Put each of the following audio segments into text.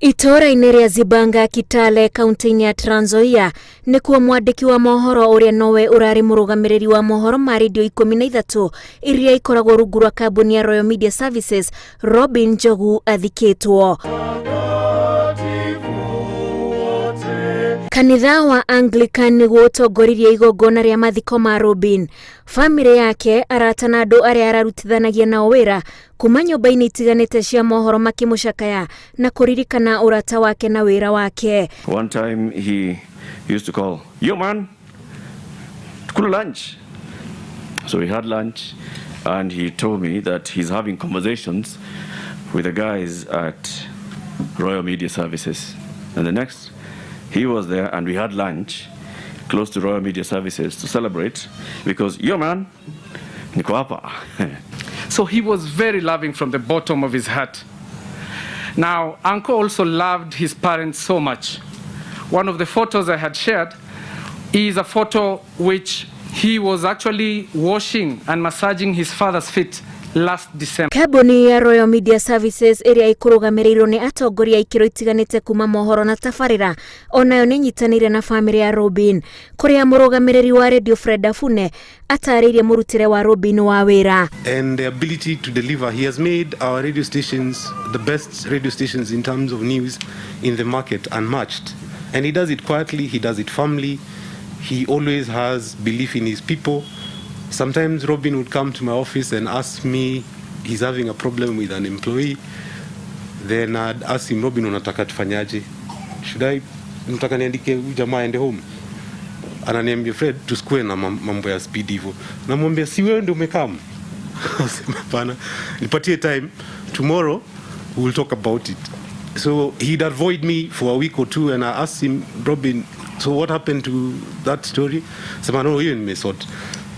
Itũũra-inĩ rĩa Zibanga, Kitale, kaunti-inĩ ya Trans Nzoia nĩkuo mwandĩki wa mohoro ũrĩa nowe ũrarĩ mũrũgamĩrĩri wa mohoro ma redio 13 iria ikoragwo rungu rwa kambuni ya Royal Media Services Robin Njogu athikĩtwo. Kanitha wa Anglican nĩguo ũtongoririe igongona rĩa mathiko ma Robin. Famĩlĩ yake, arata na andũ arĩa ararutithanagia nao wĩra kuma nyũmba-inĩ itiganĩte cia mohoro makĩmũcakaya na kũririkana ũrata wake na wĩra wake. One time he used to call, "Yo man, tukule lunch." So we had lunch and he told me that he's having conversations with the guys at Royal Media Services. And the next, he was there and we had lunch close to Royal Media Services to celebrate because, "Yo man, niko hapa." So he was very loving from the bottom of his heart. Now, Uncle also loved his parents so much. One of the photos I had shared is a photo which he was actually washing and massaging his father's feet last December. Kambuni ya Royal Media Services ĩrĩa ĩkũrũgamĩrĩirwo nĩ atongoria a ikĩro itiganĩte kuma mohoro na tabarĩra onayo nĩ ĩnyitanĩire na famĩlĩ ya Robin, kũrĩa mũrũgamĩrĩri wa radio Fred Afune atarĩirie mũrutĩre wa Robin wa wĩra. And the ability to deliver. He has made our radio stations the best radio stations in terms of news in the market, unmatched. And he does it quietly, he does it firmly. He always has belief in his people. Sometimes Robin would come to my office and ask me he's having a problem with an employee. Then I'd ask him, "Robin, unataka tufanyaje? Should I, nataka niandike huyu jamaa aende home?" Ananiambia, "Fred, tusikue na mambo ya speed hivyo." Namwambia, "Si wewe ndio umekam?" Sema, "Hapana, nipatie time, tomorrow we will talk about it." So he'd avoid me for a week or two and I asked him, "Robin, so what happened to that story?" Sema, "No, hiyo nimesort,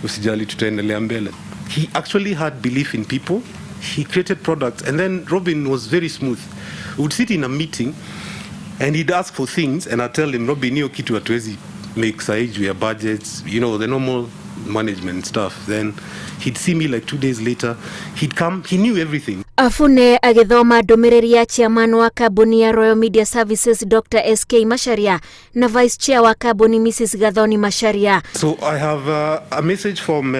usijali, tutaendelea mbele." He actually had belief in people. He created products and then Robin was very smooth. We would sit in a meeting and he'd ask for things and I'd tell him, "Robin, hiyo kitu hatuwezi make sahi juu ya budgets," the normal management stuff. Then he'd see me like 2 days later. He'd come, he knew everything. Afune agĩthoma ndũmĩrĩri ya chairman wa kambuni ya Royal Media Services Dr. SK Macharia na vice chair wa kambuni Mrs. Gathoni Macharia. So I have a message from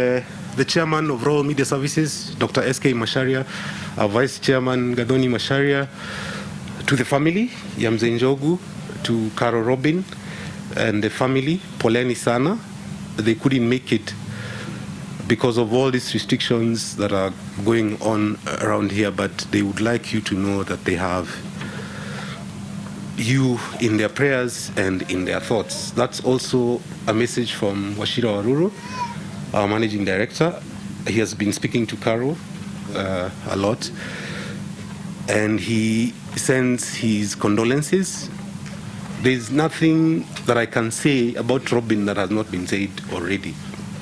the chairman of Royal Media Services, Dr. SK Macharia, our vice chairman Gathoni Macharia, to the family ya Mzee Njogu, to Caro Robin and the family, poleni sana. They couldn't make it because of all these restrictions that are going on around here, but they would like you to know that they have you in their prayers and in their thoughts. That's also a message from Wachira Waruru, our managing director. He has been speaking to Caro a lot, and he sends his condolences. There's nothing that I can say about Robin that has not been said already.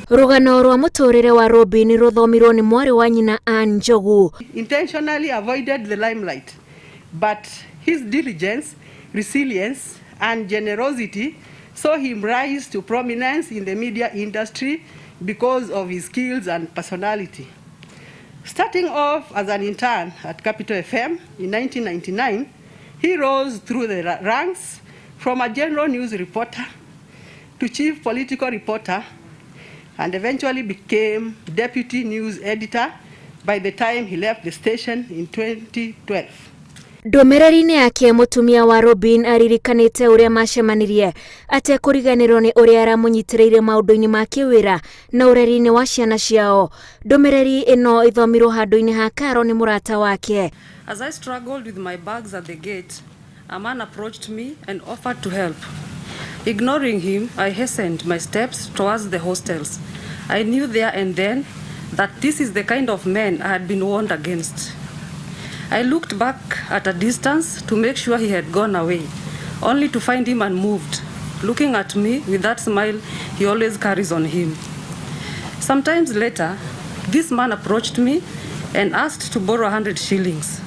Rũgano rwa mũtũrĩre wa Robin rũthomirwo nĩ mwarĩ wa nyina Ann Njogu. Intentionally avoided the limelight, but his diligence, resilience, and generosity saw him rise to prominence in the media industry because of his skills and personality. Starting off as an intern at Capital FM in 1999, he rose through the ranks from a general news reporter to chief political reporter and eventually became deputy news editor by the time he left the station in 2012. Ndũmĩrĩri-inĩ yake, mũtumia wa Robin aririkanĩte ũrĩa macemanirie atekũriganĩrwo nĩ ũrĩa aramũnyitĩrĩire maũndũ-inĩ ma kĩwĩra na ũreri-inĩ wa ciana ciao. Ndũmĩrĩri ĩno ĩthomirwo handũ-inĩ ha Karo nĩ mũrata wake. As I struggled with my bags at the gate, a man approached me and offered to help. Ignoring him, I hastened my steps towards the hostels. I knew there and then that this is the kind of man I had been warned against. I looked back at a distance to make sure he had gone away, only to find him unmoved, looking at me with that smile he always carries on him. Sometimes later, this man approached me and asked to borrow 100 shillings.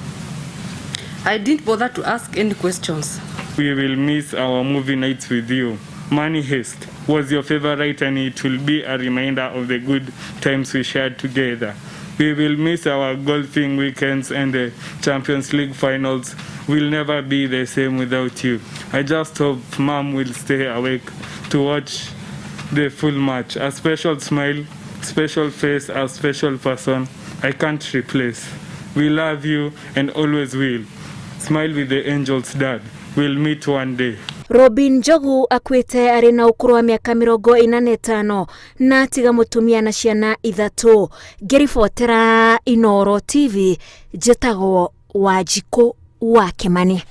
I didn't bother to ask any questions. We will miss our movie nights with you. Money Heist was your favorite and it will be a reminder of the good times we shared together. We will miss our golfing weekends and the Champions League finals. We'll never be the same without you. I just hope Mom will stay awake to watch the full match. A special smile, special face, a special person I can't replace. We love you and always will. Smile with the angels, Dad. We'll meet one day. Robin Njogu akuĩte arĩ na ũkũrũ wa mĩaka 45 na atiga mũtumia na ciana ithatũ. Ngĩribotera Inooro TV, njĩtagwo Wanjikũ wa Kĩmani.